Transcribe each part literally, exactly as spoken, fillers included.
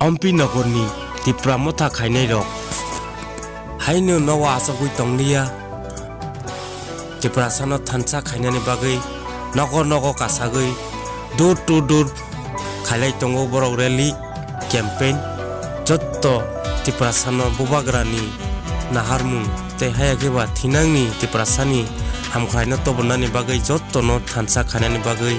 Ompi nogorni Tipra motha khainairok haino nogo achogwi tongliya. Tiprasano thansa khainani bagwi nogor nogo kasagwi door to door khailai tongo borok rally campaign. Jotto Tiprasano bubagrani naharmung tei haya khe ba thinangni Tiprasani hamkhlaino tobonani bagwi jottono thansa khainani bagwi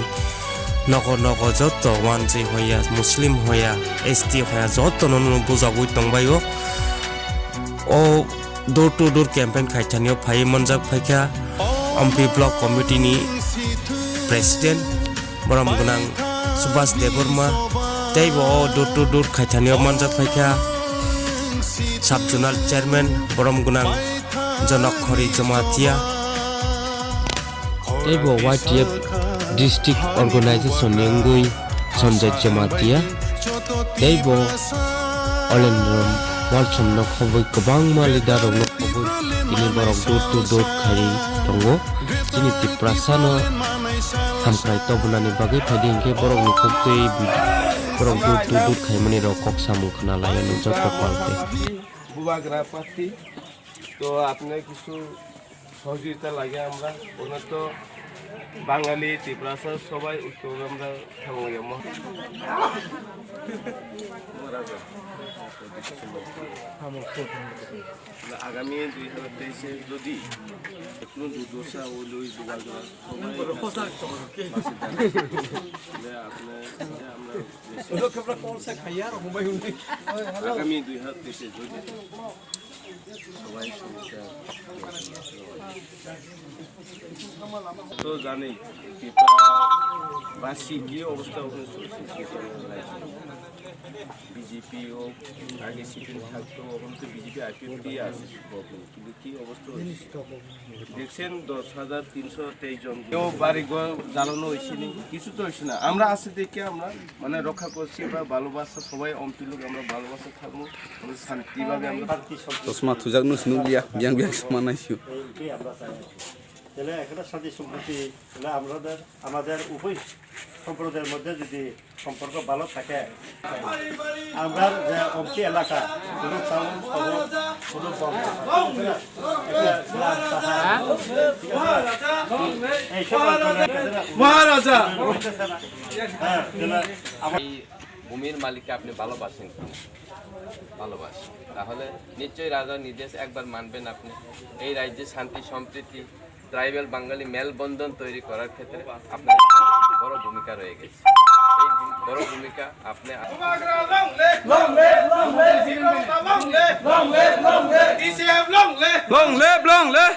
nogo nogo jotto wanjwi hoya, Muslim hoya, S T hoya jottono no bujagwi tongbaio. O door to door campaign khaithanio phaiwi manjak phaikha Ompi Block Committee ni President borom gwnang Subhas Debbarma, tei bo o door to door khaithanio manjak phaikha Sub Zonal Chairman borom gwnang Jonok Khori Jamatia, tei bo Y T F District Organization ni wngwi Sanjay Jamatia, tei bo Olendro Walsom no khobwi kwbangma leader rok no khobwi tini borok door to door khaiwi tongo. Chini Tiprasa no hamkrai tobonani bagwi phaidi hinkhe borok ni kok tei borok door to door khaimani rok kok samung khna lai ano joto pal tei. Bubagra party, to apne kichu সহযোগিতা লাগে আমরা, ওনার তো বাঙালি, তিপ্রাসা সবাই ঐক্যভাবে আমরা থাকবো যেমন। আগামী দুই হাজার তেইশে যদি কোনো দুর্দশা ওই ওই দুবার সবাই পাশে দাঁড়ায়। তাহলে আপনার সাথে আমরা বেশি আগামী দুই হাজার তেইশে যদি সবাই সমস্যা তো জানেই, ত্রিপুরাবাসী কি অবস্থা ওখানে চলছে, বিজেপি হোক, আগে সিপিএম থাকতো, এখন তো বিজেপি আইপিএফ দিয়ে আসে, কিন্তু কি অবস্থা হয়েছে? দেখছেন, দশ হাজার তিনশো তেইশ জন। কেউ বাড়ি ঘর জ্বালানো হয়েছে নি, কিছু তো হয়েছে না। আমরা আছি দেখে আমরা মানে রক্ষা করছি বা ভালোবাসা, সবাই অম্পি লোক, আমরা ভালোবাসা থাকবো, আমরা শান্তিভাবে আমরা চশমা থুজাক নুস নুলিয়া, বিয়াং বিয়াং সমান নাইসিও। এইটাই আমরা চাই আর কি। তাহলে একটা শান্তি সম্প্রীতি, তাহলে আমাদের, আমাদের উভয় সম্প্রদায়ের মধ্যে যদি সম্পর্ক ভালো থাকে, আমরা যে অম্পি এলাকা, কোনো চাউল, খবর, কোনো গম, ঠিক আছে? একটা গ্রাম পাহাড়, ঠিক আছে? এইসব অঞ্চলে মহারাজা। হ্যাঁ, তাহলে আমার এই ভূমির মালিককে আপনি ভালোবাসেন কি? ভালোবাসেন। তাহলে নিশ্চয়ই রাজার নির্দেশ একবার মানবেন আপনি। এই রাজ্যে শান্তি সম্প্রীতি, ট্রাইবাল বাঙালি মেলবন্ধন তৈরি করার ক্ষেত্রে আপনার বড় ভূমিকা রয়ে গেছে। এই বড় ভূমিকা আপনি Long live, long live! Long live, long live! Long live, long live!